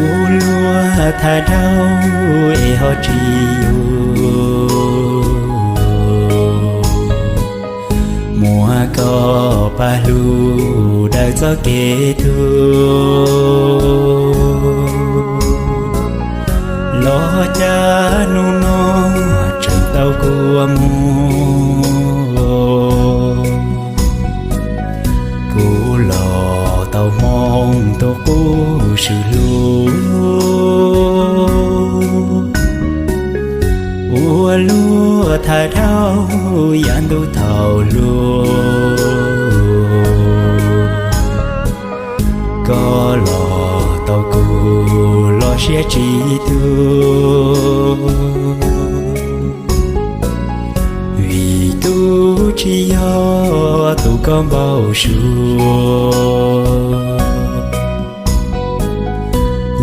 Ua luaj thaj dhau es ho tsis yuav, muab koj pab hlub daws txoj kev tuag. Los cas hnub no tseem tau kua muag, kuv los tau hmoov tuaj qub swm hlub. Ua luaj thaj dhau yav ntuj thaum hluas, koj los tau kuv los siab tsis tu, vim kuv tsis yog tus koj npau suav.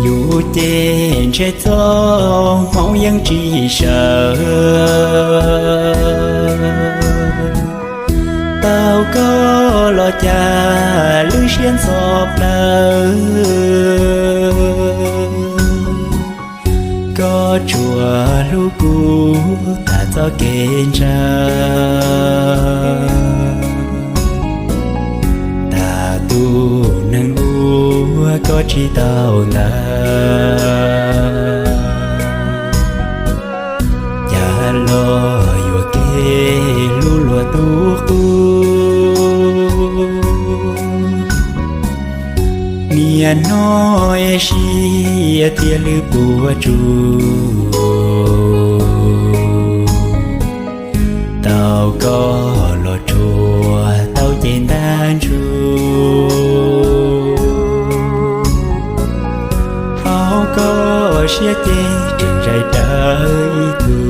Yus ces ntshe txoj hmoov yeej tsis sawv, tau koj los cas lub siab ntxhov plawv. Koj tsuas hlub kuv tas txoj kev ntsa, tas tus neeg uas koj tsis tau ntag. Cas los yuam kev hlub luag tub qub, niaj hnub es siab thiab lwj puas tsuaj. Tau koj los rhuav tau ces ntab ntsuj, hauv koj siab ces tseem zais rawv ib tug.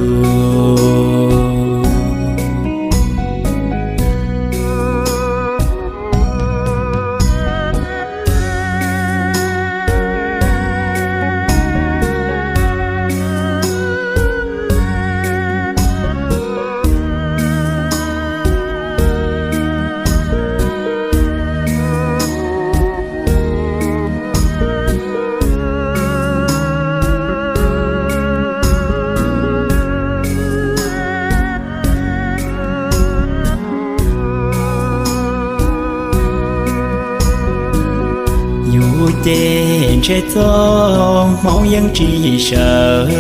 Yus ces ntshe txoj hmoov yeej tsis sawv,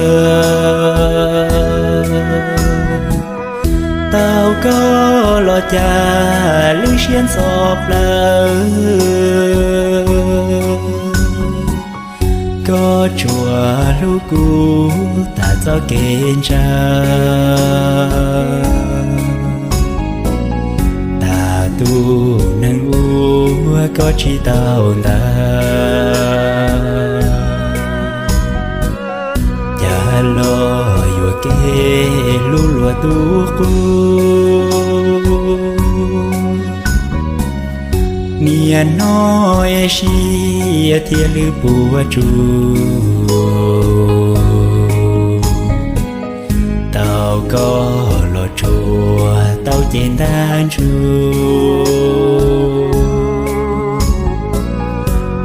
tau koj los cas lub siab ntxhov plawv. Koj tsuas hlub kuv tas txoj kev ntsa, tas tus neeg uas koj tsis tau ntag. Cas los yuam kev hlub luag tub qub, niaj hnub es siab thiab lwj puas tsuaj. Tau koj los rhuav tau ces ntab ntsuj,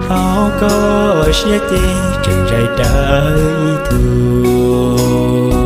hauv koj siab ces tseem zais rawv ib tug.